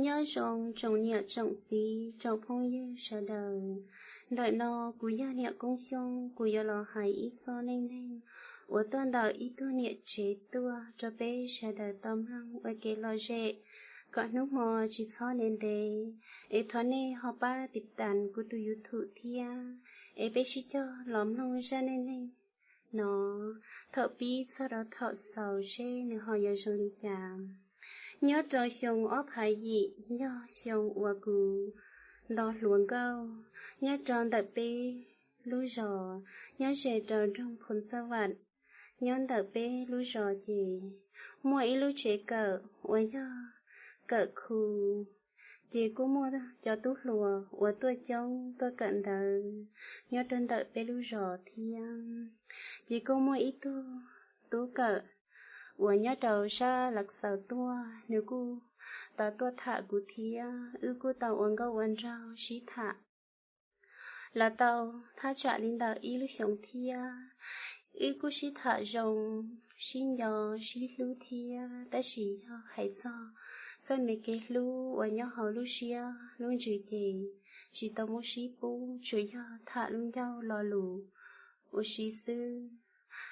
Nyob zoo tsoom niam tsoom txiv tsoom phooj ywg sawv daws. Ntawm no kuv yog niam Koob Xyooj, kuv yuav los hais ib txoj neej neeg uas tuaj ntawm ib tug niam tsev tuaj rau peb sawv daws tau mloog ua kev lom zem, kom hnub hmo tsis txhob ntev ntev. Es thov nej ho pab tiv tas kuv tus YouTube thiab, es peb sib cog los mloog zaj neej neeg no thaum pib txog rau thaum xaus seb nws ho yuav zoo li cas. Nyob rau xyoo ob phav yim, yog xyoo uas kuv nto hluas nkauj, nyob rau ntawm peb lub zos, nyob ze rau nroog Phoo Txaj Vam, nyob ntawm peb lub zos ces muaj ib lub tsev kawm uas yog kawm khu. Ces kuj muaj cov tub hluas uas tuaj coob tuaj kawm ntawv nyob rau ntawm peb lub zos thiab. Ces kuj muaj ib tug tub kawm uas nyob rau sab Lav Xaus tuaj, nws kuj tau tuaj tham kuv thiab, wb kuj tau ua nkauj ua nraug sib tham los tau thaj tsam li ntawm ib lub xyoos thiab. Wb kuj sib tham zoo, sib nco, sib hlub thiab, tab sis yog hais txog txoj me kev hlub uas nyob hauv lub siab lub ntsws ces tsis tau muaj sib pub, tsuas yog tham lub ncauj lo lus ua si xwb.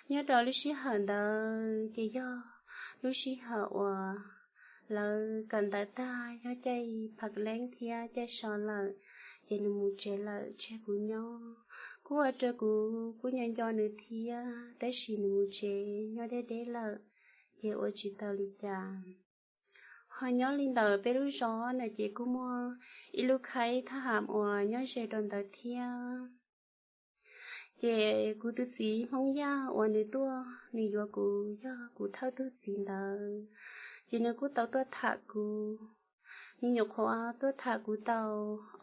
Nyob rau lub sij hawm ntawd ces yog lub sij hawm uas lawv kawm ntawv tag, yog caij phav leeb thiab caij so lawm, ces nws mus tsev lawm tseg kuv nyob. Kuj ua rau kuv kuj nco nco nws thiab, tab sis nws mus tsev nyob deb deb lawm, ces ua tsis tau li cas. Ho nyob li ntawd peb lub zos na ces kuj muaj ib lub khaib thaj ham uas nyob ze rau ntawd thiab. Ces kuv tus txiv Hmoob Yaj uas nws tuaj nws yuav kuv yog kuv thawj tug txiv ntawd, ces nws kuj tau tuaj tham kuv. Nws nyuam qhuav tuaj tham kuv tau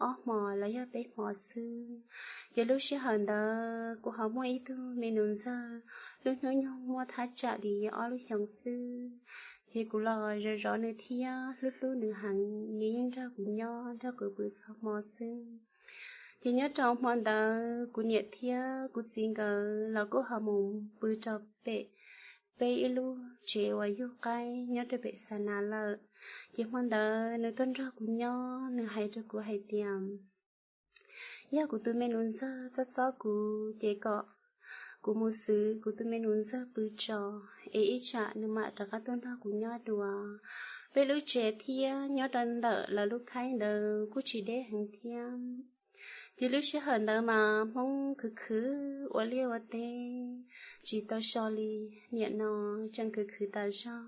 ob hmo los yog peb hmo xwb, ces lub sij hawm ntawd kuv ho muaj ib tug me nus ntxawg, lub hnub nyoog muaj thaj tsam li ob lub xyoos xwb. Ces kuv los zov zov nws thiab hlub hlub nws heev, nws yeej nrog kuv nyob nrog kuv pw txhua hmo xwb. Ces nyob rau hmo ntawd kuv niam thiab kuv txiv nkawd los kuj ho mus pw rau pem peb ib lub tsev uas yug qaib nyob rau pem xa nas lawm. Ces hmo ntawd nws tuaj nrog kuv nyob, nws hais rau kuv hais tias yog kuv tus me nus ntxawg txob txob kuv ces kom kuv mus xwv kuv tus me nus ntxawg pw tso, es ib tsam nws mam rov qab tuaj nrog kuv nyob dua. Peb lub tsev thiab nyob rau ntawm lawv lub khaib ntawd kuj tsis deb heev thiab. Ces lub sij hawm ntawd mas Hmoob khwv khwv ua liaj ua teb tsis tau so li, niam no tseem khwv khwv tas zog.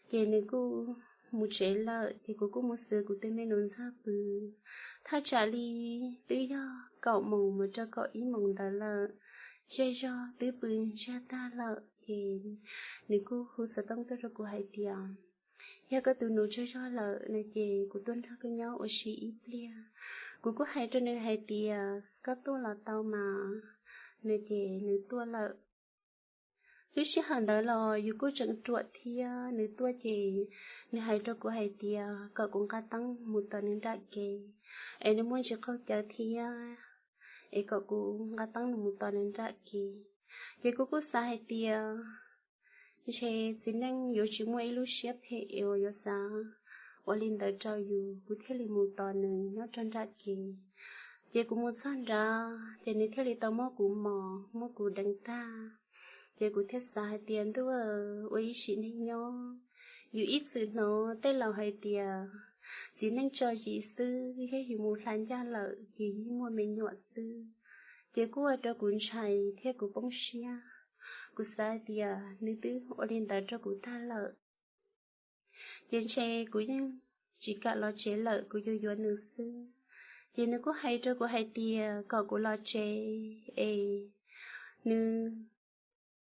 Ces nws kuj mus tsev lawm, ces kuv kuj mus xwv kuv tus me nus ntxawg pw. Thaj tsam li twb yog kaum moos mus rau kaum ib moos ntawd lawm, zej zog twb pw ntsiag tag lawm, ces nws kuj hu xov tooj tuaj rau kuv hais tias yog koj tus nus tsaug zog lawm no ces kuv tuaj nrog koj nyob ua si ib pliag. Kuv kuj hais rau nws hais tias koj tuaj los tau mas, no ces nws tuaj lawm. Lub sij hawm ntawd los yus kuj tseem ruam thiab, nws tuaj ces nws hais rau kuv hais tias kom kuv nqa teeb mus tos nws nram kev, es nws muaj ntsis qaug cawv thiab, es kom kuv nqa teeb mus tos nws nram kev. Ces kuv kuj xav hais tias ntshe txiv neej yuav tsis muaj ib lub siab phem es uas yuav xav ua li ntawd rau yus, kuv thiaj li mus tos nws nyob rau nram kev. Ces kuv mus txog nrad ces nws thiaj li tau muab kuv mos muab kuv deev tag. Ces kuv thiaj xav hais tias ntuj, ua ib sim neej nyob, yus ib txwm hnov tej laus hais tias txiv neej tso zis xwb, yog yus mus hla ncaj lawm ces yeej muaj me nyuam xwb. Ces kuj ua rau kuv ntshai thiab kuv poob siab. Kuv xav hais tias nws twb ua li ntawd rau kuv tag lawm, ces ntshe kuv yeej tsis kam los tsev lawm, kuv yuav yuav nws xwb. Ces nws kuj hais rau kuv hais tias kom kuv los tsev es nws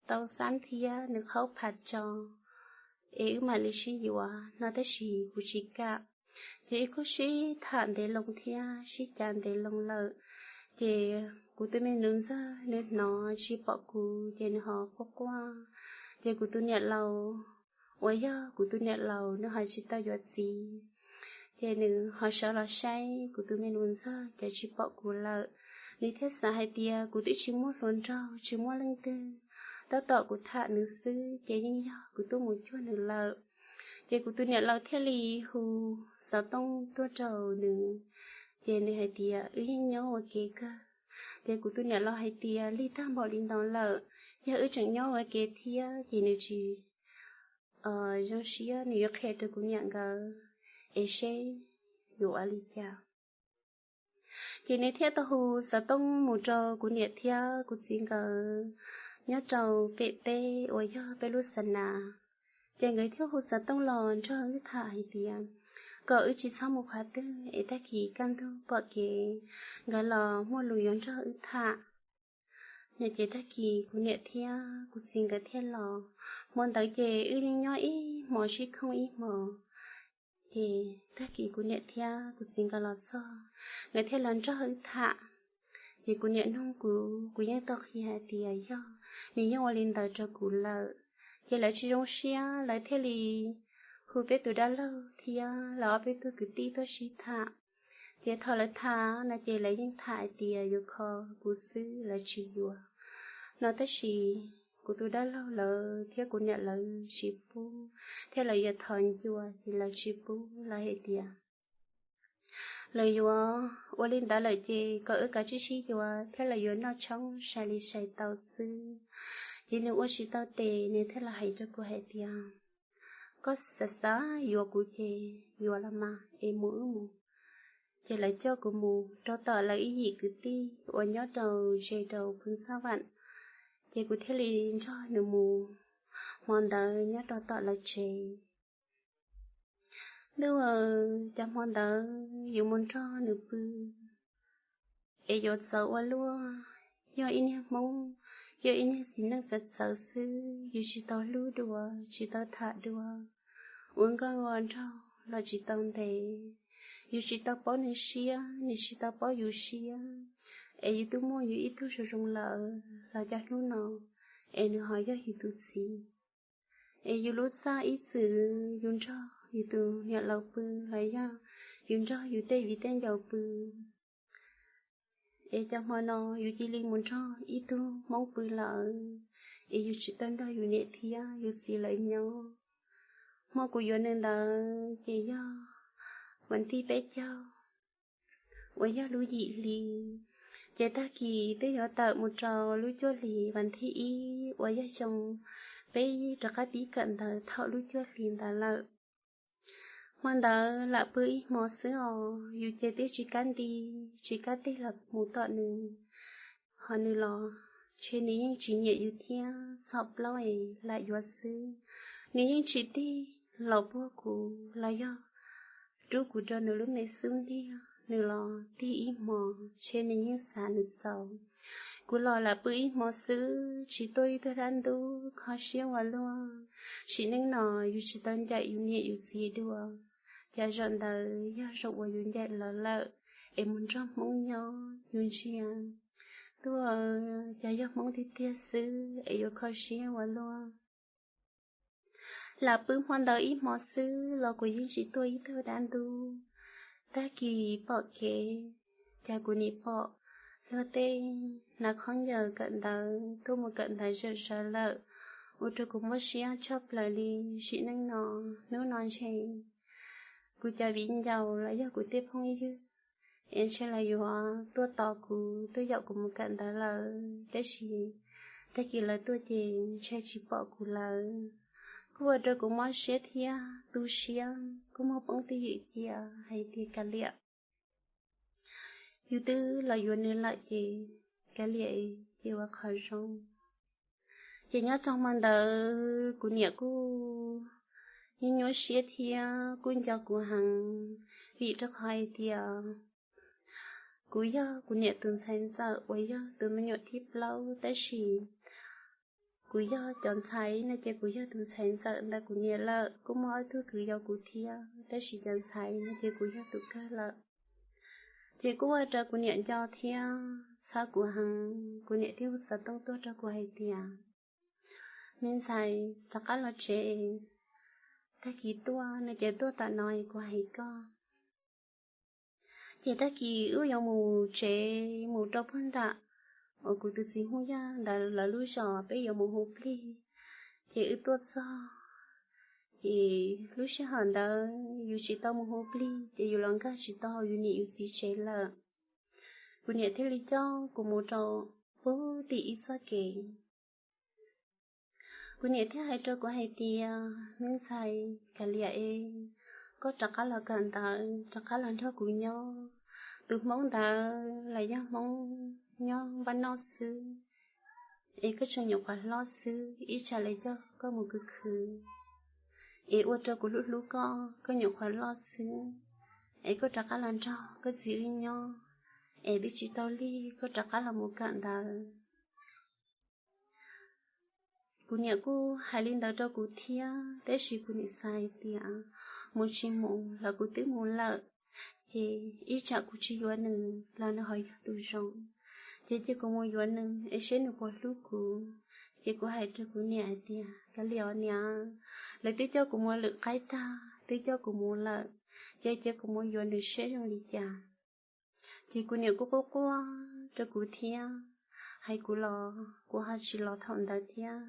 tau xab thiab nws qhaub phav tso es wb mam li sib yuav no, tab sis kuv tsis kam. Ces wb kuj sib tham ntev loo thiab sib cav ntev loo lawm, ces kuv tus me nus ntxawg nws hnov tsis pom kuv ces nws ho quaj quaj. Ces kuv tus niam laus, uas yog kuv tus niam laus, nws ho tsis tau yuav txiv, ces nws ho sawv los saib kuv tus me nus ntxawg ces tsis pom kuv lawm. Nws thiaj xav hais tias kuv twb tsis muaj hluas nraug tsis muaj leej twg, tab tom kuv tham nws xwb ces yeej yog kuv tuaj mus cuag nws lawm. Ces kuv tus niam laus thiaj li hu xov tooj tuaj rau nws, ces nws hais tias wb yeej nyob ua ke kawg. Ces kuv tus niam los hais tias lig tag npaum li ntawd lawm, yog wb tseem nyob ua ke thiab ces nws tsis zoo siab, nws yuav qhia rau kuv niam nkawd es seb yuav ua li cas. Ces nws thiaj tau hu xov tooj mus rau kuv niam thiab kuv txiv nkawd nyob rau pem teb uas yog peb lub xa nas. Ces nkawd thiaj hu xov tooj los nrog wb tham hais tias kom wb tsis txhob mus qhov twg es tag kis kaj ntug pom kev nkawd los muaj lus yuav nrog wb tham. No ces tag kis kuv niam thiab kuv txiv nkawd thiaj los. Hmo ntawd ces wb yeej nyob ib hmos sib khooj ib hmos. Ces tag kis kuv niam thiab kuv txiv nkawd los txog, nkawd thiaj los nrog wb tham. Ces kuv niam nug kuv, kuv yeej tau qhia hais tias yog, nws yeej ua li ntawd rau kuv lawm. Ces lawv tsis zoo siab, lawv thiaj li hu peb tus dab laug thiab lawv ob peb tug kwv tij tuaj sib tham. Ces thaum lawv tham no ces lawv yeej tham hais tias yuav kho kuv xwb, lawv tsis yuav no, tab sis kuv tus dab laug lawv thiab kuv niam lawv tsis pub, thiab lawv yuav thov ncua ces lawv tsis pub, lawv hais tias lawv yuav ua li ntawd lawm ces kom wb kav tsij sib yuav thiab lawv yuav noj tshoob sai li sai tau xwb. Ces nws ua tsis tau tes, nws thiaj los hais rau kuv hais tias koj xav xav yuav kuv ces yuav los mas es mus wb mus. Ces lawv coj kuv mus rau tom lawv ib yim kwv tij uas nyob rau ze rau Phu Ntxaj Vam. Ces kuv thiaj li nrog nws mus hmo ntawd nyob rau tom lawv tsev. Ntuj, cov hmo ntawd yus mus nrog nws pw es yuav txawv ua luaj. Yog ib niag Hmoob, yog ib niag txiv neej txawv txawv xwb, yus tsis tau hlub dua, tsis tau tham dua, ua nkauj ua nraug los tsis tau ntev. Yus tsis tau paub nws siab, nws tsis tau paub yus siab, es yus twb muaj yus ib tug zoo zoo lawm los cov hnub no es nws ho yog yus tus txiv. Es yus lub txaj ib txwm yus nrog yus tus niam laus pw los yog yus nrog yus tej viv tej ncaus pw. Es cov hmo no yus cia li mus nrog ib tug Hmoob pw lawm, es yus tsis tau nrog yus niam thiab yus txiv lawv nyob. Hmo kuv yuav nws ntawd ces yog vas thib peb caug uas yog lub yim hli. Ces tag kis twb yuav tawm mus rau lub cuaj hlis vas thib ib uas yog xyoo peb rov qab pib kawm ntawv thaum lub cuaj hli ntawd lawm. Hmo ntawd lam pw ib hmo xwb os, yus ces twb tsis kam nti, tsis kam tig los mus tom nws. Ho nws los ntshe nws yeej tsis nyiam yus thiab, txhom plaub es lam yuav xwb. Nws yeej tsis tig los puag kuv los yog rub kuv rau nws lub me xub ntiag. Nws los tig ib hmo, ntshe nws yeej xav nws txaus. Kuv los lam pw ib hmo xwb, tsis tuaj ib tug dab ntub, kho siab ua luaj. Sim neej no yus tsis tau ncaim yus niam yus txiv dua, cas zaum ntawd yog zaum uas yus ncaim lawv lawm es mus nrog Hmoob nyob yus ntsia. Tuaj, cas yog Hmoob tiag tiag xwb es yuav kho siab ua luaj. Lam pw hmo ntawd ib hmo xwb los kuv yeej tsis tuaj ib tug dab ntub. Tag kis pom kev, cas kuv nim pom luag tej hnav khaub ncaws kawm ntawv tuaj mus kawm ntawv zom zaws lawm, ua rau kuv mob siab tshaj plaws li. Sim neej no, hnub no ntshe kuv cov viv ncaus los yog kuv tej phooj ywg es ntshe lawv yuav tuaj tos kuv, tuaj yaum kuv mus kawm ntawv lawm, tab sis tag kis lawv tuaj ces ntshe tsis pom kuv lawm. Kuj ua rau kuv mob siab thiab tu siab, kuj muaj poob twj ywm cia hais tias kav liam, yus twb los yuav nws lawm ces kav liam, ces ua qhov zoo. Ces nyob rau hmo ntawd kuv niam kuj nyuaj nyuaj siab thiab kuj nco kuv heev, vim rau qhov hais tias kuv yog kuv niam tus ntxhais ntxawm uas yog tus me nyuam thib plaub, tab sis kuv yog cov ntxhais no ces kuv yog tus ntxhais ntxawm ntawm kuv niam lawm. Kuj muaj ob tug kwv yau kuv thiab, tab sis cov ntxhais no ces kuv yog tus kawg lawm. Ces kuj ua rau kuv niam nco thiab txhawj kuv heev, kuv niam thiaj hu xov tooj tuaj rau kuv hais tias, me ntxhais, rov qab los tsev, tag kis tuaj no ces tuaj tam no kuv hais koj. Ces tag kis wb yuav mus tsev mus rau puag nram uas kuv tus txiv Hmoob Yaj ntawd lawv lub zos, peb yuav mus hu plig. Ces wb tuaj txog, Ces lub sij hawm ntawd yus tsis tau mus hu plig ces yus los nkag tsis tau yus niam yus txiv tsev lawm. Kuv niam thiaj li coj kuv mus rau puag tim ib txoj kev. Kuv niam thiaj hais rau kuv hais tias, Me ntxhais, kav liam es koj rov qab los kawm ntawv, rov qab los nrog kuv nyob. Tus Hmoob ntawd los yog Hmoob nyob npaj noj xwb, es koj tseem nyuam qhuav hlob xwb, ib tsam lawv coj koj mus khwv khwv, es ua rau kuv hlub hlub koj, koj nyuam qhuav loj xwb, es koj rov qab los nrog koj txiv wb nyob, es twb tsis tau lig koj rov qab los mus kawm ntawv. Kuv niam kuj hais li ntawd rau kuv thiab, tab sis kuv niam xav hais tias mus tsis mus los kuv twb mus lawm, ces ib tsam kuv tsis yuav nws los nws ho yog tus zoo, ces cia kuv mus yuav nws es seb nws puas hlub kuv. Ces kuv hais rau kuv niam hais tias, Kav liam os niam, lawv twb coj kuv mus lwm qaib tag, twb coj kuv mus lawm, ces cia kuv mus yuav nws seb zoo li cas. Ces kuv niam kuj quaj quaj rau kuv thiab, hais kuv los kuv ho tsis los thaum ntawd thiab.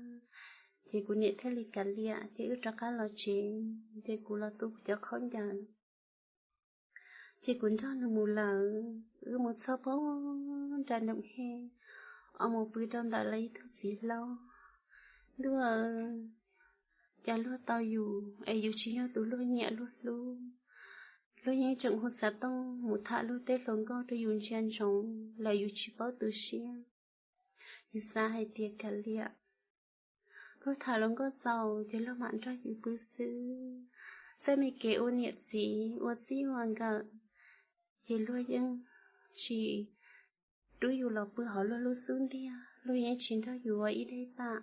Ces kuv niam thiaj li kav liam ces wb rov qab los tsev, ces kuv los tu kuv cov khaub ncaws. Ces kuv nrog nws mus lawm, wb mus txog puag nram Noom Hej, mus pw rau ntawm lawv ib tug txiv hlob. Ntuj, cas luag tau yus es yus tsis yog tus luag nyiam luag hlub. Luag yeej tseem hu xov tooj mus tham luag tej hluas nkauj rau yus ntsia ntsoov los yus tsis paub tu siab. Yus xav hais tias, Kav liam, luag tham hluas nkauj txaus ces luag mam nrog yus pw xwb. Txoj me kev ua niam txiv ua txij ua nkawm, ces luag yeej tsis rub yus los pw hauv luag lub xub ntiag, luag yeej tsis nrog yus ua ib daim pam.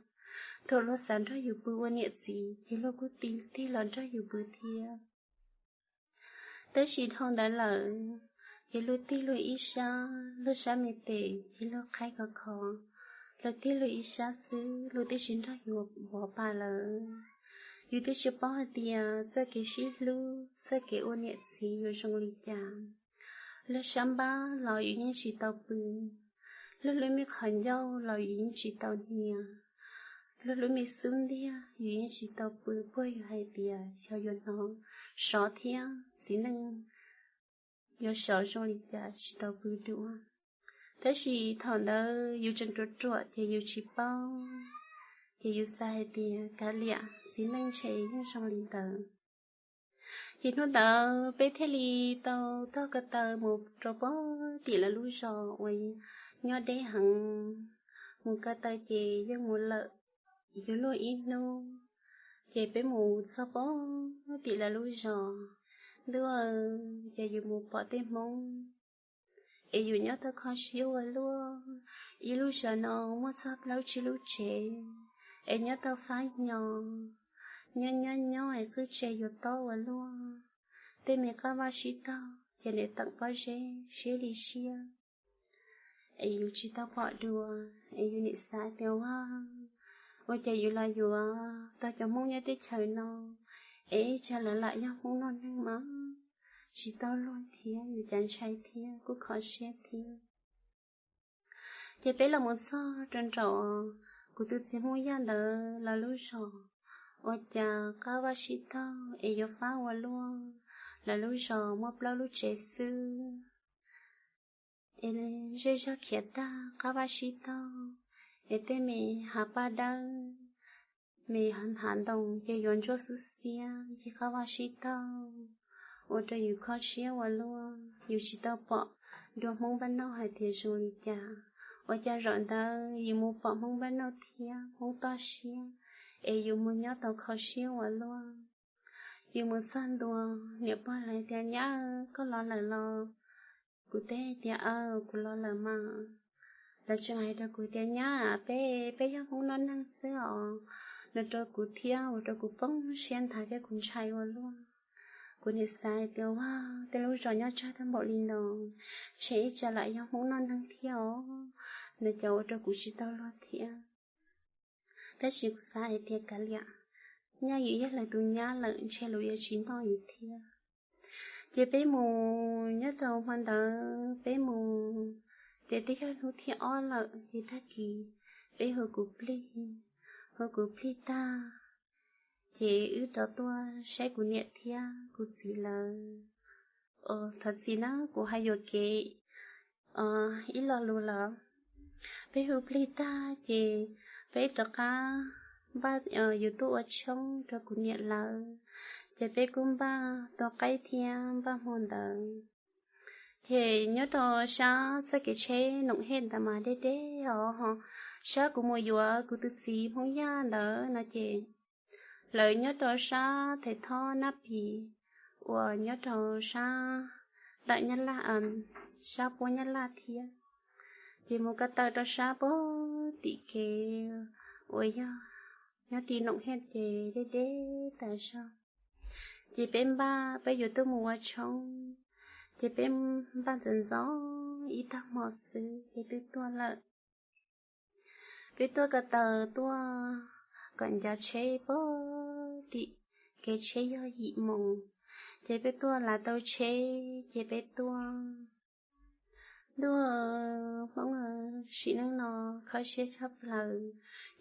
Thaum luag xav nrog yus pw ua niam txiv ces luag kuj tig los nrog yus pw thiab. Tab sis dhau ntawd lawm, ces luag tig luag ib sab, luag sab me tes ces luag qhaib khov kho, luag tig luag ib sab xwb, luag twb tsis nrog yus vov pam lawm. Yus twb tsis paub hais tias txoj kev sib hlub, txoj kev ua niam txiv yuav zoo li cas. Luag sab npab los yus yeej tsis tau pw, luag lub me qhov ncauj los yus yeej tsis tau hnia, luag lub me xub ntiag yus yeej tsis tau pw, puag yus hais tias xyov yuav hnov sov thiab txiv neej yuav sov zoo li cas tsis tau pw dua. Tab sis thaum ntawd yus tseem ruam ruam ces yus tsis paub, ces yus xav hais tias, Kav liam, txiv neej ntshe yeej zoo li ntawd. Ces hnub ntawd peb thiaj li tau taug ko taw mus rau puag tim lawv lub zos uas nyob deb heev. Mus ko taw ces yeej mus lawm yuav luag ib hnub, ces peb mus txog puag tim lawv lub zos. Ntuj, ces yus mus pom tej Hmoob es yus nyob tau kho siab ua luaj. Ib lub zos no muaj txog plaub tsib lub tsev, es nyob tau fab nyo, nyob nyob nyob es qwj tse yuav tob ua luaj. Tej me qab vaj sib taug ces niam teem pob zeb siab li siab, es yus tsis tau pom dua. Es yus niam xav tias, Ua, ua cas yus los yuav tau cov Hmoob nyob teb chaws no, es ib tsam lawv lam yog Hmoob noj neeg mas tsis tau luag thiab, yus cas ntshai thiab kuj kho siab thiab. Ces peb los mus txog rau nraum kuv tus txiv Hmoob Yaj ntawd lawv lub zos, ua cas qab vaj sib taug es yuav fab ua luaj. Lawv lub zos muaj plaub lub tsev xwb, es zej zog khiav tag qab vaj sib taug, es tej me hav paj dawb, me hav ntoo ces yuav ntsuab xwb xiab ces qab vaj sib taug, ua rau yus kho siab ua luaj. Yus tsis tau pom dua Hmoob npaj noj hais tias zoo li cas, ua cas zaum ntawd yus mus pom Hmoob npaj noj thiab Hmoob toj siab, es yus mus nyob tau kho siab ua luaj. Yus mus txog ntua, niam pog lawv tias, Nyab, koj los lawm los? Kuv teb tias, Aw, kuv los lawm mas. Lawv tseem hais rau kuv tias, Nyab, peb, peb yog Hmoob noj neeg xwb os. Nws rau kuv thiab ua rau kuv poob siab nthav thiab kuv ntshai ua luaj. Kuv niam xav hais tias, Ua, tej lub zos nyob tsawg tag npaum li no, ntshe ib tsam lam yog Hmoob noj neeg thiab os. Nws cov ua rau kuv tsis tau luag thiab. Tab sis kuv xav hais tias, Kav liam, nyaj yus yog lawv tus nyab lawm, ntshe lawv yuav tsis noj yus thiab. Ces peb mus nyob rau hmo ntawd peb mus, ces twb yog hnub thib ob lawm ces tag kis peb hu kuv plig, hu kuv plig tag, Ces wb rov tuaj saib kuv niam thiab kuv txiv lawv. Thov txim na, kuv hais yuam kev ib lo lus lawm. Peb hu plig tag ces peb rov qab npaj yuav tuaj ua tshoob rau kuv niam lawv, ces peb kuj npaj tua qaib thiab npaj hmo ntawd. Ces nyob rau sab txoj kev tsheb Noom Hej ntawd mas deb deb os, ho sab kuv mus yuav kuv tus txiv Hmoob Yaj ntawd no ces lawv nyob rau sab Thaiv Thob Nab Pis uas nyob rau sab tawm Nyab Laj, sab puab Nyab Laj thiab. Ces mus ko taw rau sab puag tim kev uas yog nyob tim Noom Hej ces deb deb tas zog. Ces peb npaj peb yuav tuaj mus ua tshoob, ces peb npaj ntxov ntxov ib tag hmo xwb ces twb tuaj lawm. Peb tuaj ko taw tuaj kom ncav tsheb puag tim kev tsheb yog yim moos, ces peb tuaj lav tau tsheb ces peb tuaj. Ntuj, Hmoob, sim neej no kho siab tshaj plaws.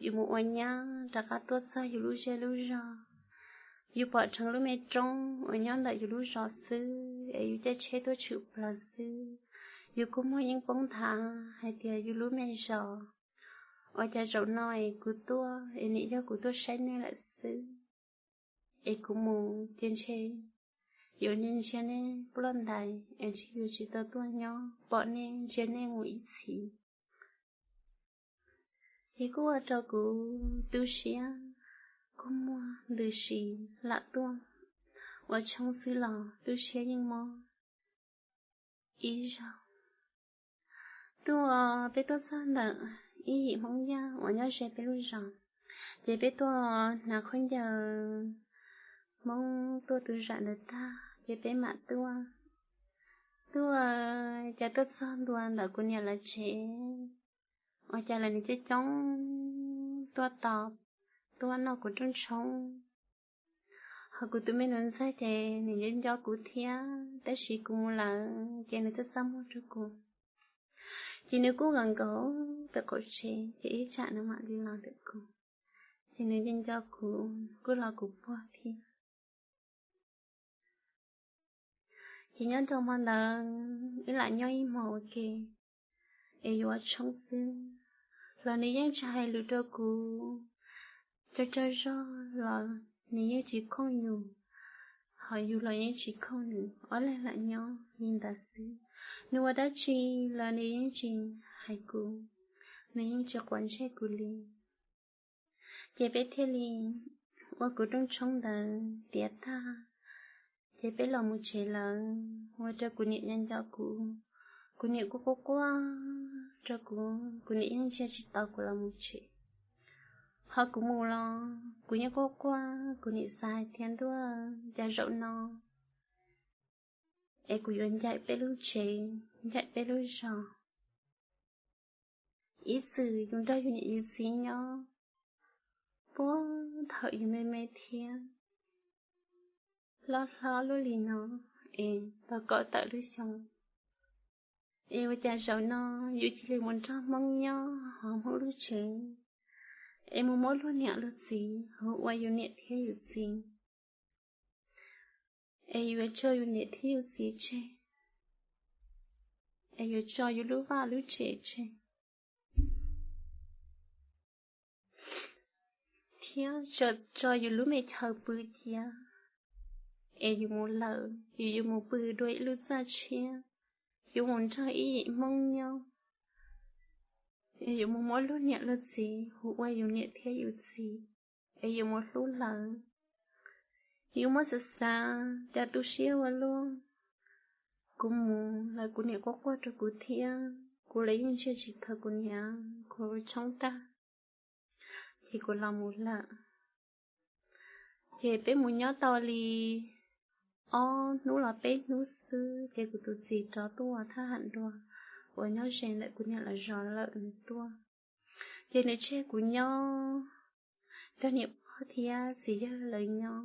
Yus mus ua nyab rov qab tuaj txog yus lub zej lub zog, yus pom dheev lub me roob uas nyob ntawm yus lub zos xwb es yus caij tsheb tuaj tshwm plaws xwb, yus kua muag yeej poob nthav hais tias yus lub me zos, ua cas zaum no es kuv tuaj es nim yog kuv tuaj saib nej lawm xwb. Es kuv mus ces ntshe yuav ntsia nej ploj ntais es ntshe yuav tsis tau tuaj nyob pom nej ntsia nej mus ib txhis. Ces kuj ua rau kuv tu siab, kuj muaj ntws si lam tuaj ua tshoob xwb los tu siab yeej mob ib zaug. Tuaj, peb tuaj txog ntawm ib yim Hmoob Yaj uas nyob ze peb lub zos, ces peb tuaj hnav khaub ncaws Hmoob tuaj tu zam ntawd tag ces peb mam tuaj. Tuaj, cas tuaj txog ntua ntawm kuv niam lawv tsev, ua cas lawv nim coob coob tuaj tos, tuaj noj kuv rooj tshoob. Ho kuv tus me nus ntxawg ces nws nco nco kuv thiab, tab sis kuv mus lawm ces nws txaj txaj muag rau kuv. Ces nws kuj nkaum nkaus pem qaum tsev ces ib tsam nws mam li los ntawm kuv, ces nws nco nco kuv kuj los kuv puag thiab. Ces nyob rau hmo ntawd wb lam nyob ib hmos ua ke es yuav ua tshoob xwb, los nws yeej tsis hais lus rau kuv. Tsaug tsaug zog los nws yeej tsis khooj yus, ho yus los yeej tsis khooj nws, ob leeg lam nyob li ntawd xwb. Nws ua dab tsi los nws yeej tsis hais kuv, nws yeej tsis quav ntsej kuv li. Ces peb thiaj li ua kuv rooj tshoob ntawd tiav tag, ces peb los mus tsev lawm, ua rau kuv niam nco nco kuv. Kuv niam kuj quaj quaj rau kuv, kuv niam yeej ntsia tsis tau kuv los mus tsev. Ho kuv mus los kuv yeej quaj quaj, kuv niam xav hais tias ntuj, cas zaum no es kuv yuav ncaim peb lub tsev, ncaim peb lub zos. Ib txwm yus nrog yus niam yus txiv nyob puag thaum yus me me thiab, hlob hlob luaj li no, es tau kaum tawm lub xyoo, es ua cas zaum no yus cia li mus nrog Hmoob nyob hauv Hmoob lub tsev, es mus muab luag niam luag txiv hu ua yus niam thiab yus txiv, es yuav tso yus niam thiab yus txiv tseg, es yuav tso yus lub vaj lub tsev tseg, thiab tso yus lub me chaw pw cia, es yus mus lawm, yus yuav mus pw dua ib lub txaj tshiab, yuav mus nrog ib yim Hmoob nyob, es yuav mus muab luag niam luag txiv hu ua yus niam thiab yus txiv, es yuav mus hlub lawv. Yus muab xav xav cas tu siab ua luaj. Kuv mus los kuv niam quaj quaj rau kuv thiab, kuv los yeej ntsia tsis tau kuv niam, kuv tshoob tag, ces kuv los mus lawm. Ces peb mus nyob tau li ob hnub los peb hnub xwb, ces kuv tus txiv rov tuaj ua thab ham dua uas nyob ze ntawm kuv niam lawv zos lawm nws tuaj, ces nws tseg kuv nyob, nrog niam pog thiab txiv yawg lawv nyob.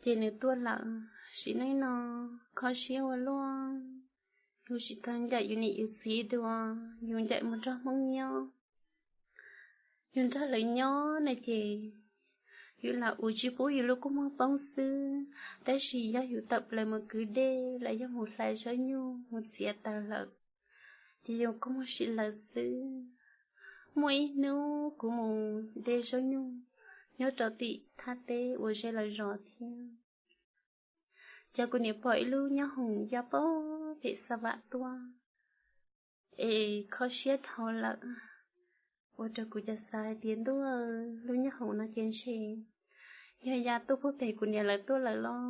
Ces nws tuaj lawm, sim neej no kho siab ua luaj, yus tsis tau ncaim yus niam yus txiv dua, yus ncaim mus nrog Hmoob nyob. Yus nrog lawv nyob na ces yus lam ua tsis pub yus lub kua muag poob xwb, tab sis yog yus tawm plaws mus kwv dej los yog mus hlais zaub nyuj mus txiav taws lawm, ces yus kua muag sim lawv xwb. Muaj ib hnub kuv mus de zaub nyuj nyob rau tim thaj teb uas ze lawv zos thiab, ces kuv niam pom ib lub nyob hoom ya pem xa vam tuaj es kho siab dhau lawm, ua rau kuv cas xav hais tias ntuj, lub nyob hoom no ces ntshe yog ya tuaj puag pem kuv niam lawv tuaj lawm los.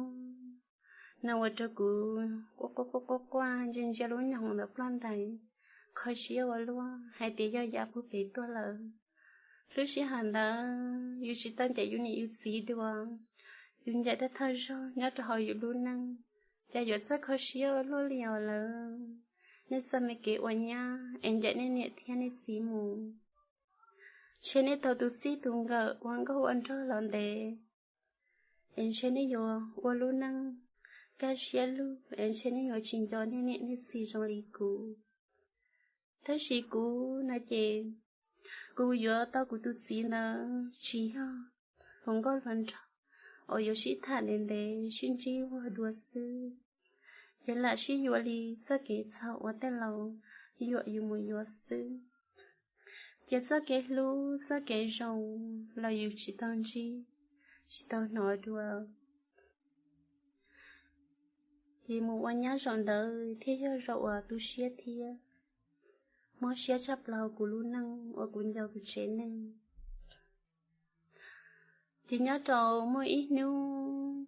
No ua rau kuv quaj quaj quaj quaj ntsia ntsia lub nyob hoom ntawm ploj ntais, kho siab ua luaj hais tias yog ya puag pem tuaj lawm. Lub sij hawm ntawd yus tsis tau ncaim yus niam yus txiv dua, yus ncaim thawj thawj zaug nyob rau hauv yus lub neej, ces yuav txawj kho siab ua luaj li os lawv. Nej txoj me kev ua nyab es ncaim nej niam thiab nej txiv mus, ntshe nej tau tus txij tus nkawm ua nkauj ua nraug los ntev, es ntshe nej yuav ua lub neej kaj siab lug, es ntshe nej yuav tsis nco nej niam nej txiv zoo li kuv. Tab sis kuv no ces kuv yuav tau kuv tus txiv ntawd tsis yog hluas nkauj hluas nraug uas yuav sib tham ntev ntev sib ntsib vuag dua xwb, ces lam sib yuav li txoj kev txhaum uas tej laus yuam yus mus yuav xwb. Ces txoj kev hlub txoj kev zoo los yus tsis tau ntsib, tsis tau hnov dua. Ces mus ua nyab zaum ntawd thiaj yog zaum uas tu siab thiab mob siab tshaj plaws kuv lub neej uas kuv nco kuv tsev neeg. Ces nyob rau muaj ib hnub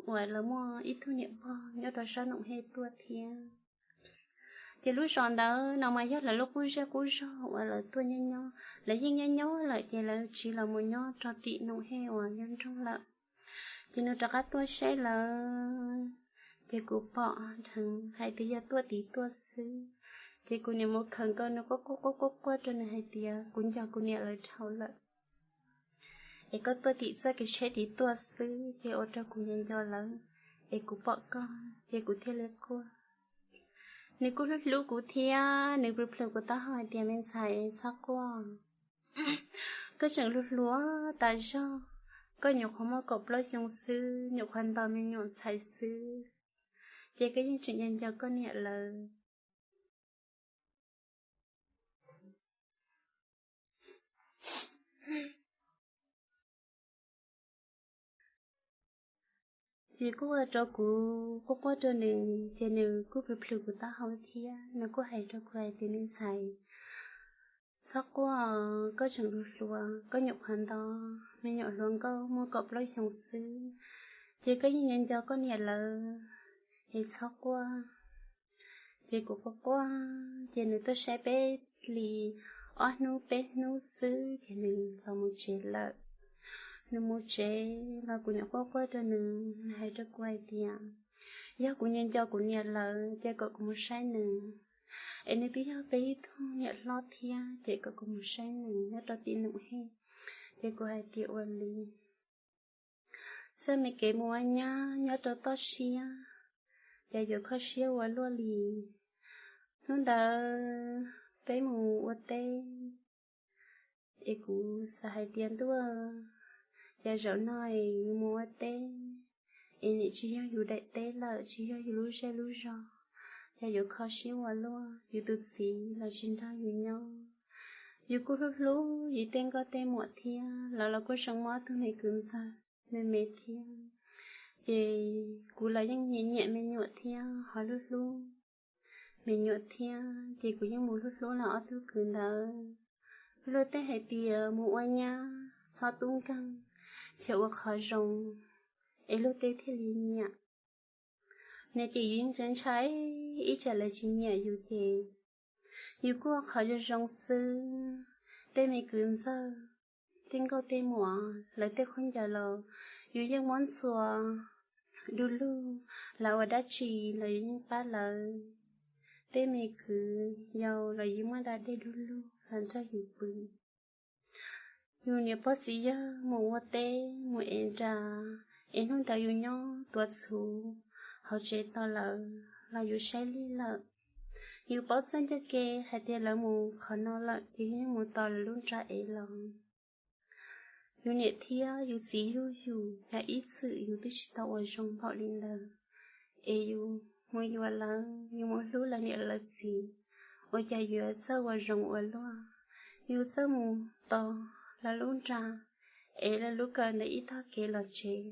uas lawv muaj ib tug niam pog nyob rau sab Noom Hej tuaj thiab. Ces lub zos ntawd no mas yog lawv lub qub zej qub zog uas lawv tuaj nyob nyob, lawv yeej nyob nyob lawm ces lawv tsiv los mus nyob rau tim Noom Hej uas yog nroog lawm. Ces nws rov qab tuaj saib lawv, ces kuv pom dheev hais tias yog tuaj tim tuaj xwb. Ces kuv niam mus khawm nkaus nws quaj quaj quaj quaj rau nws hais tias kuv nco kuv niam lawv dhau lawm, es koj tuaj tim txoj kev tsheb tim tuaj xwb, ces ua rau kuv nco nco lawv, es kuv pom koj ces kuv thiaj li quaj. Nws kuj hlub hlub kuv thiab nws plhws plhws kuv taub hau hais tias me ntxhais, txhob quaj, koj tseem hluas hluas tas zog, koj nyuam qhuav muaj kaum plaub xyoo xwb, nyuam qhuav nto me nyuam ntxhais xwb, ces koj yeej tseem nco nco koj niam lawv. Ces kuj ua rau kuv quaj quaj rau nws, ces nws kuj plhws plhws kuv taub hau thiab nws kuj hais rau kuv hais tias me ntxhais, txhob quaj, koj tseem hluas hluas, koj nyuam qhuav nto me nyuam hluas nkauj muaj kaum plaub xyoo xwb, ces koj yeej nco nco koj niam lawv, es txhob quaj. Ces kuv quaj quaj, ces nws tuaj saib peb li ob hnub peb hnub xwb ces nws los mus tsev lawm. Nws mus tsev los kuv niam quaj quaj rau nws, nws hais rau kuv hais tias yog kuv nco nco kuv niam lawv ces kom kuv mus saib nws, es nws twb yog peb ib tug niam hlob thiab ces kom kuv mus saib nws nyob rau tim Noom Hej. Ces kuv hais tias ua li. Txoj me kev mus ua nyab nyob rau toj siab, ces yuav kho siab ua luaj li. Hnub ntawd peb mus ua teb, es kuv xav hais tias ntuj, ces zaum no es yus mus ua teb, es nim tsis yog yus daim teb lawm, tsis yog yus lub zej lub zog, ces yuav kho siab ua luaj, yus tus txiv los tsis nrog yus nyob. Yus kuj hlub hlub yus tej nkauj tej muam thiab, lawv los kuj zoo mob tug me kwv ntxawg me me thiab. Ces kuv los yeej nyiam nyiam me nyuam thiab ho hlub hlub me nyuam thiab, ces kuv yeej mus hlub hlub lawv ob tug kwv ntawd. Luag tej hais tias mus ua nyab txhob tub nkeeg, xyaum ua qhov zoo, es luag tej thiaj li nyiam. Ne ces yus yeej ntshai ntshai, ib tsam lawv tsis nyiam yus ces yus kuj ua qhov zoo zoo xwb. Tej me kwv ntxawg, tej nkauj tej muam, lawv tej khaub ncaws los yus yeej muab ntxhua du lug, lawv ua dab tsi los yus yeej pab lawv. Tej me kwv yau los yus muab da dej du lug los nrog yus pw. Yus niam pog txiv yawg mus ua teb mus ev nra, es hnub ntawd yus nyob tuav txhuv hauv tsev tos lawv los yus saib lig lawm. Yus paub txoj ncauj ke hais tias lawv mus qhov no lawm ces yus yeej mus tos lawv lub nra ev los. Yus niam thiab yus txiv yug yus, cas ib txwm yus twb tsis tau ua zoo npaum li ntawd, es yus mus yuav lawv, yus mus hlub lawv niam lawv txiv, ua cas yuav txawj ua zoo ua luaj. Yus txawj mus tos lawv lub nra ev lawv lub kaw ntawm ib tog kev los tsev.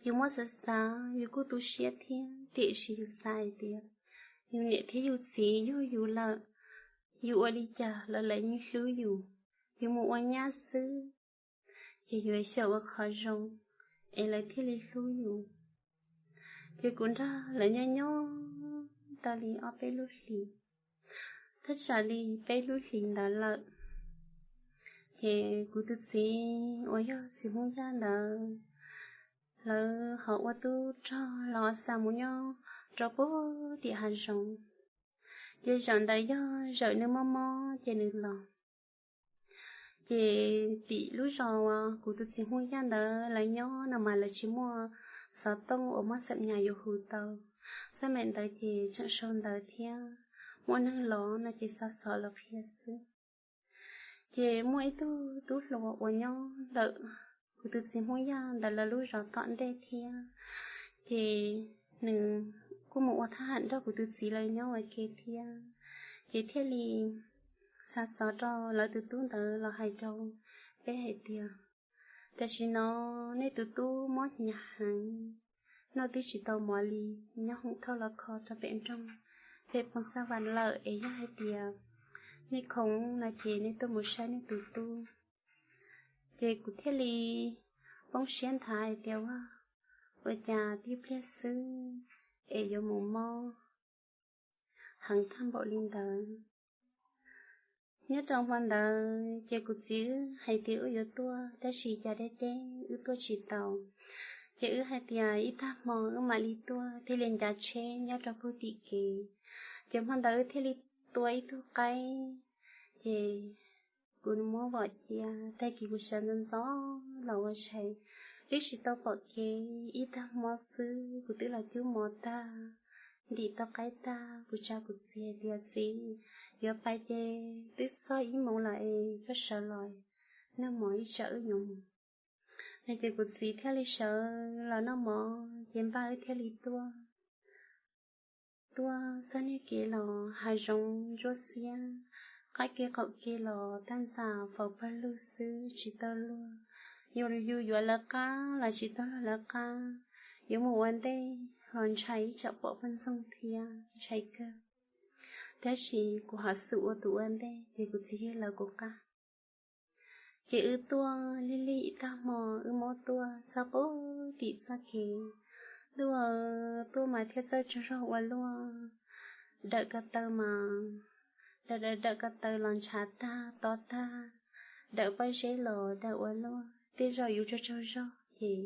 Yus muab xav xav yus kuj tu siab thiab, tiam sis yus xav hais tias yus niam thiab yus txiv yug yus lawm, yus ua li cas los lawv yeej hlub yus. Yus mus ua nyab xwb ces yuav xyaum ua qhov zoo es lawv thiaj li hlub yus. Ces kuv nrog lawv nyob nyob tau li ob peb lub hlis, thaj tsam li peb lub hlis ntawd lawm, ces kuv tus txiv uas yog txiv Hmoob Yaj ntawd, lawv ho ua tub rog los xa mus nyob rau puag tim hav zoov. Ces zaum ntawd yog zaum nws mob mob ces nws los. Ces tim lub zos uas kuv tus txiv Hmoob Yaj ntawd lawv nyob no mas lawv tsis muaj xov tooj uas muab xam nyas yuav hu tau. Xab maim ntawd ces tseem sau ntawv thiab, muaj neeg los no ces xa xov los qhia xwb. Ces muaj ib tug tub hluas uas nyob ntawm kuv tus txiv Hmoob Yaj ntawd lawv lub zos tom ntej thiab, ces nws kuj mus ua thab ham nrog kuv tus txiv lawv nyob ua ke thiab. Ces thiaj li xa xov rau lawv tus tub ntawd los hais rau peb hais tias, tam sim no nej tus tub mob hnyav heev, noj twb tsis tau mov li, nyob hoom thauj los kho rau pem nroog, pem Phoos Xab Vas lawm, es yog hais tias nej khoom no ces nej tuaj mus saib nej tus tub. Ces kuv thiaj li poob siab nthav hais tias, ua, ua cas tib pliag xwb es yuav mus mob heev tag npaum li ntawd. Nyob rau hmo ntawd ces kuv txiv wb hais tias wb yuav tuaj, tab sis cas deb deb wb tuaj tsis tau. Ces wb hais tias ib tag hmo wb mam li tuaj, thiaj li ncav tsheb nyob rau puag tim kev. Ces hmo ntawd wb thiaj li tua ib tug qaib, ces kuv muab vom cia, tag kis kuv sawv ntxov ntxov los ua tshais, twb tsis tau pom kev, ib tag hmo xwb kuv twb los cub mov tag, ntim tau qaib tag, kuv tsa kuv txiv hais tias, txiv, yuav pais ces twb txog ib moos lawm es koj sawv los noj mov ib tsam wb yuav mus. No ces kuv txiv thiaj li sawv los noj mov, ces npaj wb thiaj li tuaj. Tuaj txog niag kev los hav zoov ntsuab xiab, qab kev qaum kev los tab ntxas faus pawg lug xwb tsis tau luag. Yus yuav lawv qab los tsis tau luag lawv qab, yuav mus ua ntej los ntshai ib tsam pom poj ntxoog thiab ntshai kawg. Tab sis kuv ho xum ua tus ua ntej ces kuv txiv thiaj lawv kuv qab. Ces wb tuaj lig lig ib tag hmo, wb mob tuaj txog puag tim txoj kev. Ntuj, tuaj mas thiaj txawj tsaug zog ua luaj. Dawm ko taw mas, dawm dawm dawm ko taw los ntshav tag to tag, dawm pob zeb los dawm ua luaj, tej zaum yus tsaug tsaug zog ces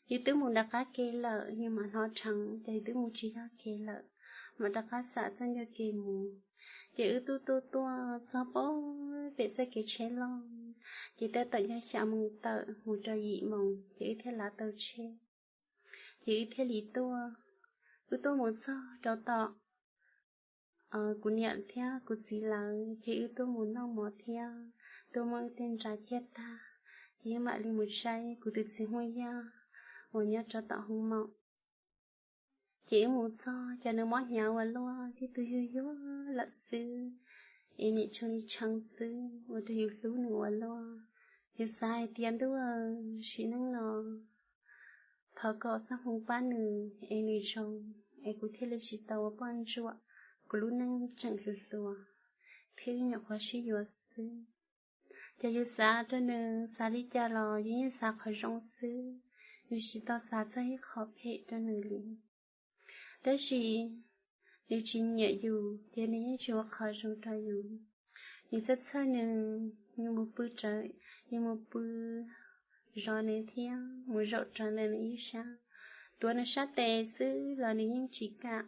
yus twb mus nram qab kev lawm, yus mam hnov dheev ces yus twb mus tsis yog kev lawm, mam rov qab xam txoj ncauj kev mus. Ces wb tuaj tuaj tuaj txog puag pem txoj kev tsheb loj, ces tab tom nyob xya moos tawm mus rau yim moos ces wb thiaj lav tau tsheb. Ces wb thiaj li tuaj, wb tuaj mus txog rau tom kuv niam thiab kuv txiv lawv, ces wb tuaj mus noj mov thiab tuaj muab wb tej nra ciaj tag, ces wb mam li mus saib kuv tus txiv Hmoob Yaj uas nyob rau tom hoob maum. Ces wb mus txog ces nws mob hnyav ua luaj, tib tug yuag yuag lawm xwb, es nim tshee li tshee xwb, ua rau yus hlub nws ua luaj. Yus xav hais tias, ntuj, sim neej no thov kom txoj hmoo pab nws es nws zoo, es kuv thiaj li tsis tau ua poj ntsuam, kuv lub neej tseem hluas hluas thiab nyuam qhuav sib yuav xwb. Ces yus xav rau nws xav li cas los yus yeej xav qhov zoo xwb, yus tsis tau xav txog ib qho phem rau nws li. Tab sis nws tsis nyiam yus ces nws yeej tsis ua qhov zoo rau yus. Nws txhawj txhawj nws, nws mus pw rawv, nws mus pw zov nws thiab mus zaum rawv ntawm nws ib sab, tuav nws sab tes xwb los nws yeej tsis kam.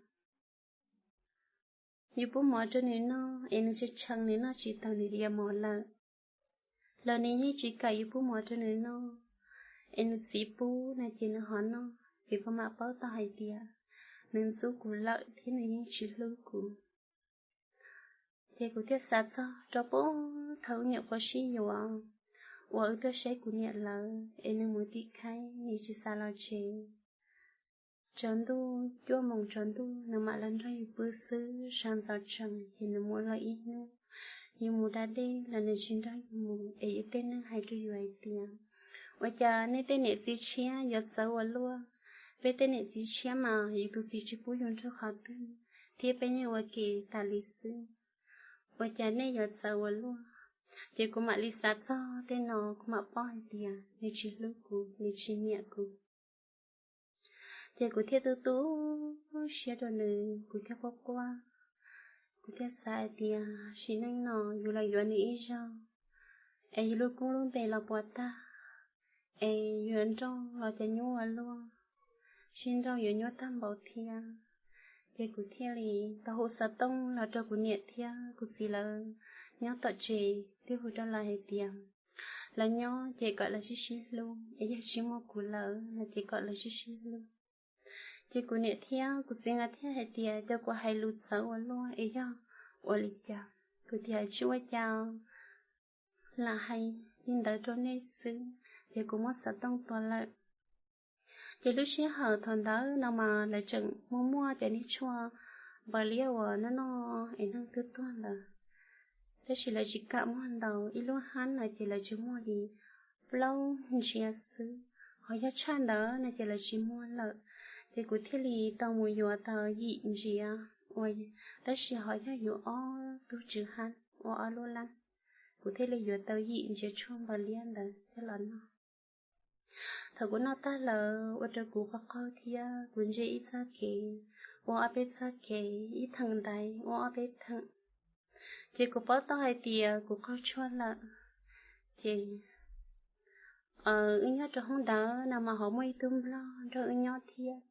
Yus pub mov rau nws noj es nws tshee tshee, nws noj tsis tau nws diav mov lawm los nws yeej tsis kam yus pub mov rau nws noj. Es nws txiv pub no ces nws ho noj, ces koj mam paub tau hais tias nws ntxub kuv lawm thiab nws yeej tsis hlub kuv. Ces kuv thiaj xav txog rau puag thaum wb nyuam qhuav sib yuav uas wb tuaj saib kuv niam lawv es nws mus tim khaib, nws tsis xav los tsev. Tsaus ntuj cuaj moos tsaus ntuj nws mam los nrog yus pw xwb, sawv ntxov tsees ces nws mus lawm ib hnub. Yus mus da dej los nws tsis nrog yus mus, es yus tej neeg hais rau yus hais tias, ua cas nej tej niam txiv tshiab yuav txawv ua luaj? Peb tej niam txiv tshiab mas yus tus txiv tsis pub yus nrug qhov twg thiab peb yeej ua ke tas li xwb. Ua cas nej yuav txawv ua luaj? Ces kuv mam li xav txog tej no, kuv mam paub hais tias nws tsis hlub kuv, nws tsis nyiam kuv. Ces kuv thiaj tu tu siab rau nws, kuv thiaj quaj quaj. Kuv thiaj xav hais tias sim neej no yus los yuav nws ib zaug, es yus lub koob lub npe los puas tag, es yuav nrauj los cov nyuaj ua luaj, sib nrauj yuav nyuaj tag npaum thiab. Ces kuv thiaj li tau hu xov tooj los rau kuv niam thiab kuv txiv lawv nyob tom tsev, thiaj hu rau lawv hais tias lawv nyob ces kom lawv sib sib hlub, es yog tsis muaj kuv lawm no ces kom lawv sib sib hlub. Ces kuv niam thiab kuv txiv nkawd thiaj hais tias, cas kuv hais lus txawv ua luaj es yog ua li cas? Kuv tias tsis ua cas, lam hais li ntawd rau nej xwb, ces kuv muab xov tooj tua lawm. Ces lub sij hawm thaum ntawd no mas lawv tseem muaj muaj cov niag tshuaj npaws liab uas noj noj es neeg tuag tuag ntawd, tab sis lawv tsis kam muag ntau, ib lub hab no ces lawv tsuas muag li plaub ntsiav xwb, ho yog tshaj ntawd no ces lawv tsis muag lawm. Ces kuv thiaj li tau mus yuav tau yim ntsiav, tab sis ho yog yuav ob tug tswv hab ua ob lub lab, kuv thiaj li yuav tau yim ntsiav tshuaj npaws liab ntawd coj los noj. Thaum kuv noj tag lawm ua rau kuv qaug qaug thiab kuv ntsia ib txoj kev ua ob peb txoj kev, ib theem ntaiv ua ob peb theem, ces kuv paub tau hais tias kuv qaug tshuaj lawm. Ces wb nyob rau hoob ntawd no mas ho muaj ib tug nplog nrog wb nyob thiab,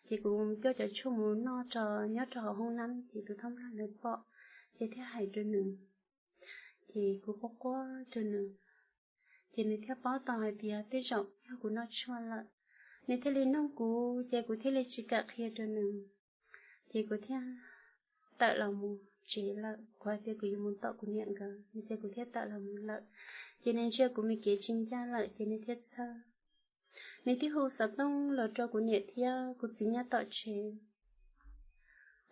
ces kuv coj cov tshuaj mus noj rau nyob rau hauv hoob nab, ces tus thab nplog ntawd pom, ces thiaj hais rau nws, ces kuv quaj quaj rau nws, ces nws thiaj paub tau hais tias tej zaum yog kuv noj tshuaj lawm. Nws thiaj li nug kuv, ces kuv thiaj li tsis kam qhia rau nws, ces kuv thiaj tawm los mus tsev lawm. Kuv hais tias kuv yuav mus tom kuv niam nkawd, ces kuv thiaj tawm los mus lawm. Ces nws ntsia kuv me kev tsis ncaj lawm ces nws thiaj txhawj. Nws thiaj hu xov tooj los rau kuv niam thiab kuv txiv nyob tom tsev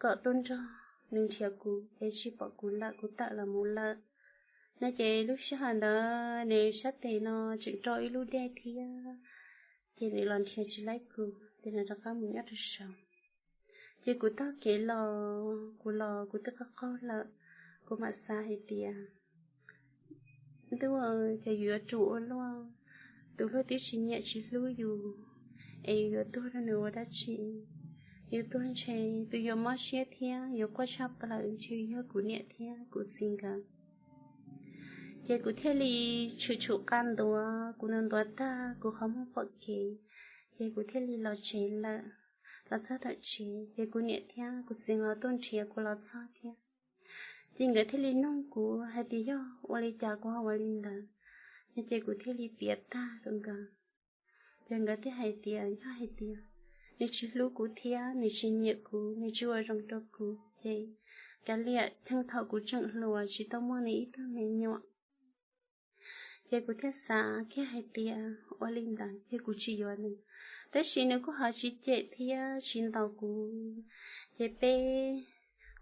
kom tuaj nrog nws nrhiav kuv, es tsis pom kuv lawm, kuv tawm los mus lawm no. Ces lub sij hawm ntawd nws sab tes no tseem rau ib lub dej thiab, ces nws los nrhiav tsis laib kuv, ces nws rov qab mus nyob rau saud. Ces kuv taug kev los, kuv los kuv twb qaug qaug lawm, kuv mam xav hais tias, ntuj, ces yus yuav tsum ua luaj, tus hlub twb tsis nyiam tsis hlub yus, es yus yuav tuag rau nws ua dab tsi? Yus tuag ntshe tus yuav mob siab thiab yuav quaj tshaj plaws ntshe yog kuv niam thiab kuv txiv nkawd. Ces kuv thiaj li tshwm tshum qa ntuav, kuv ntuav ntuav tag kuv qhov muag pom kev, ces kuv thiaj li los tsev lawm. Los txog tom tsev ces kuv niam thiab kuv txiv nkawd tuaj nrhiav kuv los txog thiab. Ces nkawd thiaj li nug kuv hais tias yog ua li cas kuv ho ua li ntawd no, ces kuv thiaj li piav tag rau nkawd. Ces nkawd thiaj hais tias yog hais tias nws tsis hlub kuv thiab nws tsis nyiam kuv, nws tsis ua zoo rau kuv, ces kav liam, cheej thaum kuv tseem hluas tsis tau muaj nws ib tug me nyuam. Ces kuv thiaj xav kiag hais tias ua li ntawd ces kuv tsis yuav nws. Tab sis nws kuj ho tsis cem thiab tsis ntaus kuv, ces peb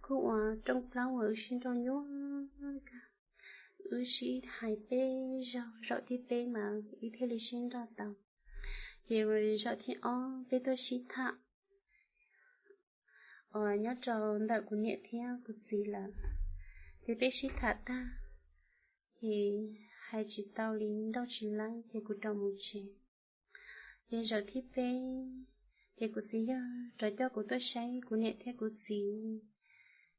kuj ua rooj plaub uas wb sib nrauj nyuaj kawg. Wb sib hais peb zaug, zaum thib peb mas wb thiaj li sib nrauj tau. Ces zaum thib ob peb tuaj sib tham uas nyob rau ntawm kuv niam thiab kuv txiv lawm, ces peb sib tham tag, ces hais tsis tau li, nrauj tsis laib, ces kuv rov mus tsev. Ces zaum thib peb, ces kuv txiv yawg rov coj kuv tuaj saib kuv niam thiab kuv txiv.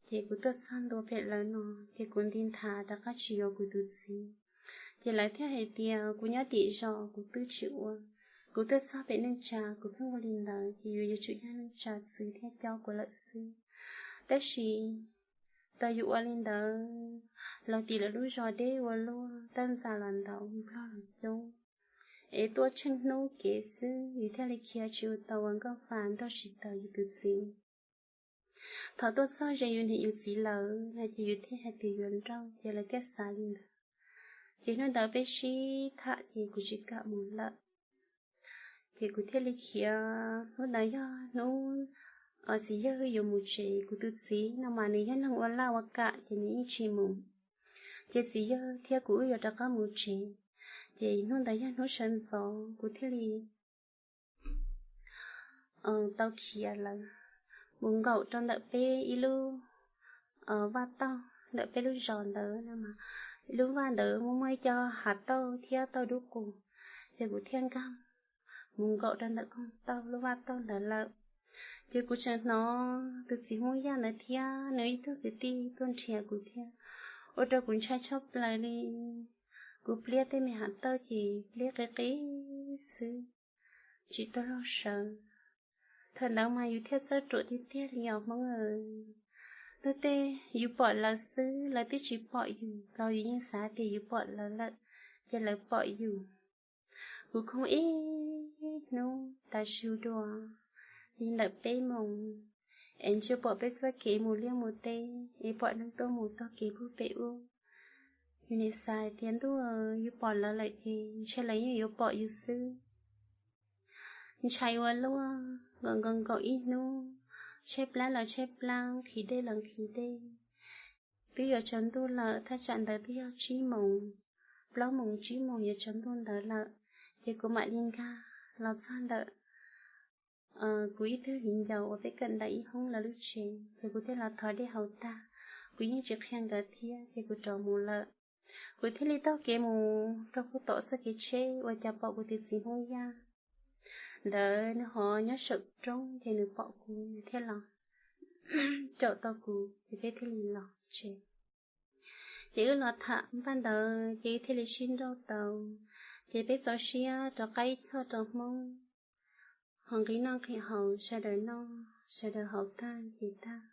Ces kuv tuaj txog ntua pem lawv no, ces kuv nti nthav rov qab tsis yuav kuv tus txiv. Ces lawv thiaj hais tias kuv nyob tim zos kuv twb tsis ua, kuv tuaj txog pem neej tsa kuv pheej ua li ntawd, ces yuav yuav tsum yog neej tsa txwv thiab cob kuv lawm xwb. Tab sis tau yus ua li ntawd, los tim lawv lub zos deb ua luaj, tab ntxas los ntau, nplog los coob, es tuaj tsheej hnub kev xwb, yus thiaj li khiav tsis ua tau ua nkauj fa, nrauj tsis tau yus tus txiv. Thaum tuaj txog ze yus niam yus txiv lawm no ces yus thiaj hais tias yuav nrauj, ces lawv thiaj xav li ntawd. Ces hnub ntawd peb sib tham ces kuv tsis kam mus lawm. Ces kuv thiaj li khiav. Hnub ntawd yog hnub txiv yawg yuav mus tsev, kuv tus txiv no mas nws yog neeg ua laj ua kam ces nws yeej tsis mus. Ces txiv yawg thiab kuv wb yuav rov qab mus tsev. Ces hnub ntawd yog hnub sawv ntxov kuv thiaj li tau khiav lawm, mus nkaum rau ntawm peb ib lub vaj tauj ntawm peb lub zos ntawd no mas, ib lub vaj ntawd muaj muaj ib co hav tauj thiab tauj dub qus, ces kuv thiaj nkag mus nkaum rau ntawm koog tauj lub vaj tauj ntawd lawm. Ces kuv tseem hnov tus txiv Hmoob Yaj ntawd thiab nws ib tug kwv tij tuaj nrhiav kuv thiab, ua rau kuv ntshai tshaj plaws li. Kuv pliab tej me hav tauj ces pliab qis qis xwb, tsis tau luag sawv. Thaum ntawd mas yus thiaj txawj ruam tiag tiag li os Hmoob. Luag tej yus pom lawv xwb, lawv twb tsis pom yus los yus yeej xav tias yus pom lawv lawm, ces lawv pom yus. Kuv khoov ib hnub tav su dua li ntawm peb moos, es ntsia pom peb txoj kev mus liaj mus teb, es pom neeg tuaj mus taug kev puag pem ub. Yus nim xav tias ntuj, yus pom lawv lawm ces ntshai lawv yeej yuav pom yus xwb. Ntshai ua luaj, nkaum nkaum nkaum ib hnub, tshaib plab los tshaib plab, nqhis dej los nqhis dej. Twb yuav tsaus ntuj lawm, thaj tsam ntawd twb yog tsib moos, plaub moos tsib moos yuav tsaus ntuj ntawd lawm, ces kuv mam li nkag los txog ntawm kuv ib tug viv ncaus uas peb kawm ntawm ib hoob lawv lub tsev, ces kuv thiaj los thov dej haus tag. Kuv yeej tsis qhia nkawd thiab, ces kuv rov mus lawm. Kuv thiaj li taug kev mus rau puag tom txoj kev tsheb uas cas pom kuv tus txiv Hmoob Yaj ntawd nws ho nyob saum roob, ces nws pom kuv nws thiaj los caum tau kuv, ces peb thiaj li los tsev. Ces wb los tham npaj ntawd ces wb thiaj li sib nrauj tau. Ces peb txaus siab rov qab ib txhoj rau Hmoob, ho nqi noj nqi haus, sawv daws noj sawv daws haus tag ces tag,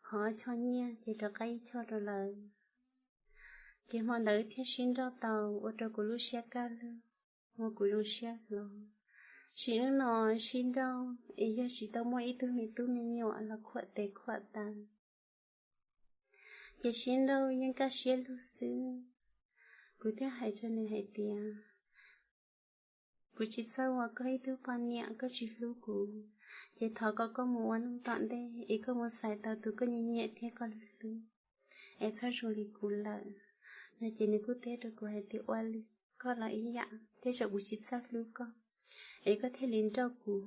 ho ob choj nyiaj ces rov qab ib choj rau lawv. Ces hmo ntawd wb thiaj sib nrauj tau, ua rau kuv lub siab kaj lug, ua kuv zoo siab hlo. Sim neej no sib nrauj es yog tsis tau muaj ib tug me tub me nyuam los khuam tes khuam taw, ces sib nrauj yeej kaj siab lug xwb. Kuv thiaj hais rau nws hais tias, kuv tsis txawj ua koj ib tug poj niam, koj tsis hlub kuv, ces thov kom koj mus ua neej tom ntej es koj mus xaiv tau tus koj nyiam nyiam thiab koj hlub hlub, es txhob zoo li kuv lawm. No ces nws kuj teb rau kuv hais tias, ua li, koj los ib yam, tej zaum kuv tsis txawj hlub koj, es koj thiaj li nrauj kuv.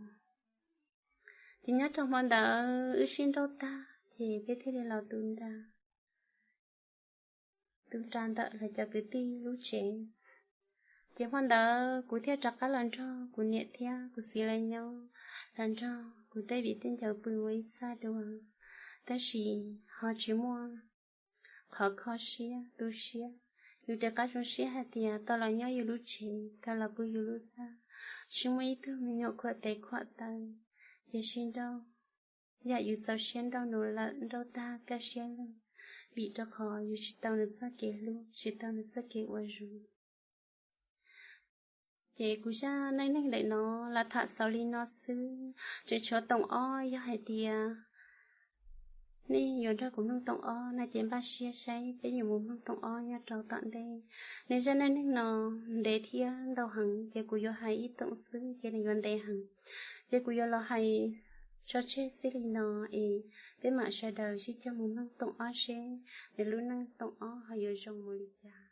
Ces nyob rau hmo ntawd wb sib nrauj tag ces peb thiaj li los tu nra, tu nra ntawm lawv cov kwv tij lub tsev. Ces hmo ntawd kuv thiaj rov qab los nrog kuv niam thiab kuv txiv lawv nyob, los nrog kuv tej viv tej ncaus pw ua ib txaj dua. Tab sis ho tsis muaj qhov kho siab tu siab, yus rov qab zoo siab hais tias tau los nyob yus lub tsev, tau los pw yus lub txaj, tsis muaj ib tug me nyuam khuam tes khuam taw, ces sib nrauj yam yus txaus siab nrauj nws lawm, nrauj tag kaj siab lug, vim rau qhov yus tsis tau nws txoj kev hlub, tsis tau nws txoj kev ua zoo. Ces kuv zaj neej neeg ntawm no los tham xaus li no xwb, tseem tshuav toom ob, yog hais tias nej yuav nrog kuv mloog toom ob no ces npaj siab saib peb yuav mus mloog toom ob nyob rau tom ntej. Nws zaj neej neeg no ntev thiab ntau heev, ces kuv yuav hais ib toom xwb ces nws yuav ntev heev, ces kuv yuav los hais tso tseg txij li no, es peb mam sawv daws sib cog mus mloog toom ob seb nws lub neej toom ob ho yuav zoo mus li cas.